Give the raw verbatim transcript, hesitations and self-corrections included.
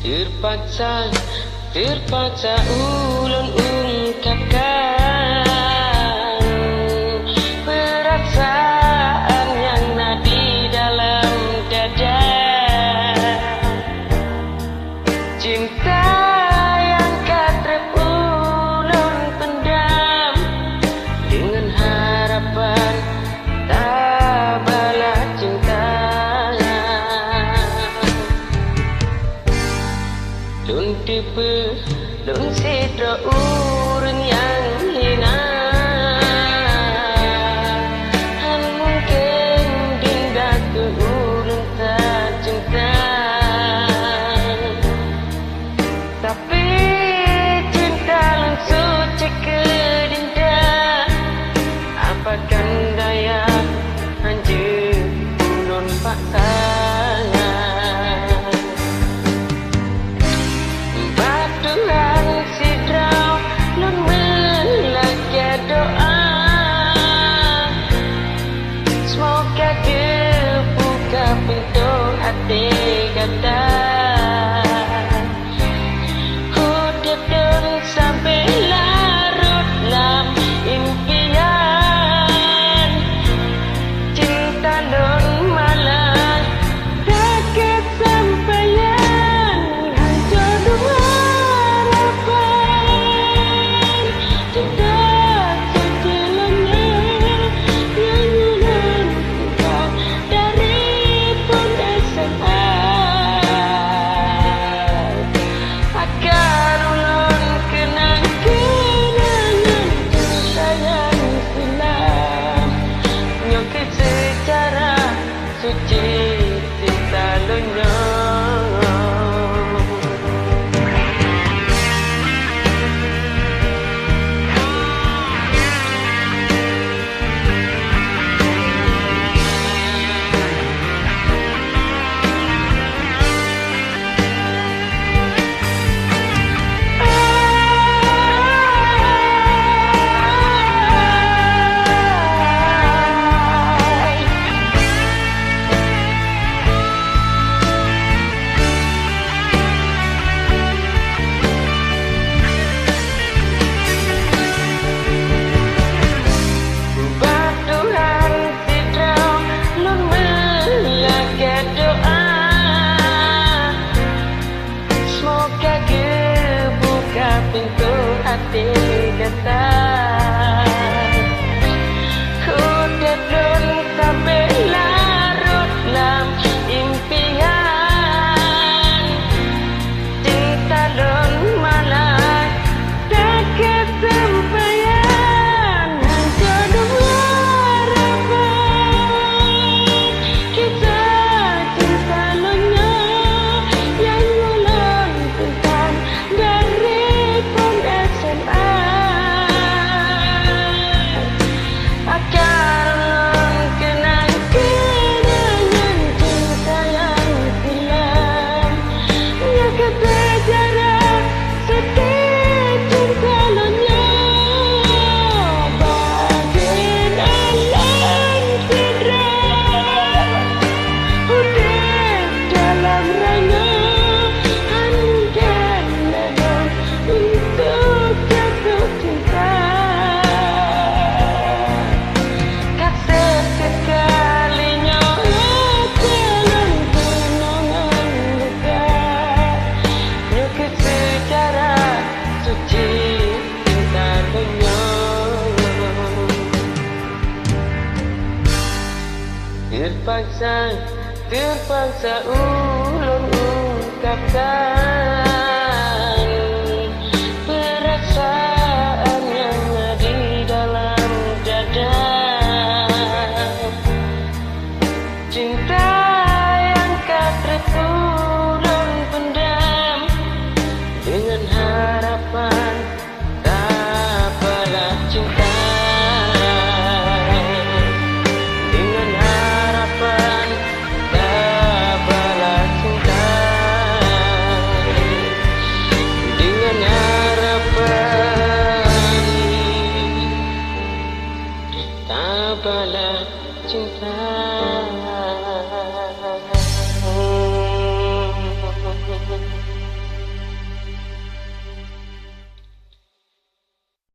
Terpaksa, terpaksa ulôn ungkapkan perasaan nyang na di dalam dada. Cinta nyang ka treb ulôn pendam deungon harapan tabalah cinta. Lôn teupeue lôn sidroe ureuëng nyang hina, hán mungken dinda keu ulôn that cinta. Tapi cinta lôn suci keu dinda, apakan daya hanjeuet ulôn paksa. Bak Tuhan sidroe lôn meulakée doá, semoga geubuka pintoe até gata. Udeb lôn sampai larot lam impian. Cinta lôn malah sakét sampaian, hancor dua harapan. Cinta suci lôn nyoe, nyang ulôn peugah dari phon S M A. Akan ulôn keunang keunangan cinta nyang silam. Nyoe keuh seujarah suci cinta lôn nyoe. Bak Tuhan sidroe lôn meulakée doá, semoga geubuka pintoe até gata. Udeb lôn sampai larot lam impian. Cinta lôn malah sakét sampaian, hancor dua harapan. Kisah cinta lôn nyoe nyang ulôn simpan dari phon S M A. Akan lôn keunang keunangan cinta nyang silam. Nyoe keuh seujarah suci cinta lôn nyoe. Bagian alam sidra udeb dalam rangoe, hán mungken lé lôn untuk jatuh cinta. Ka seuteuk kali nyoe até lôn peunong ngon luka. Nyoe keuh seujarah suci cinta lôn nyoe. Terpaksa, terpaksa ulôn ungkapkan perasaan nyang na di dalam dada. Cinta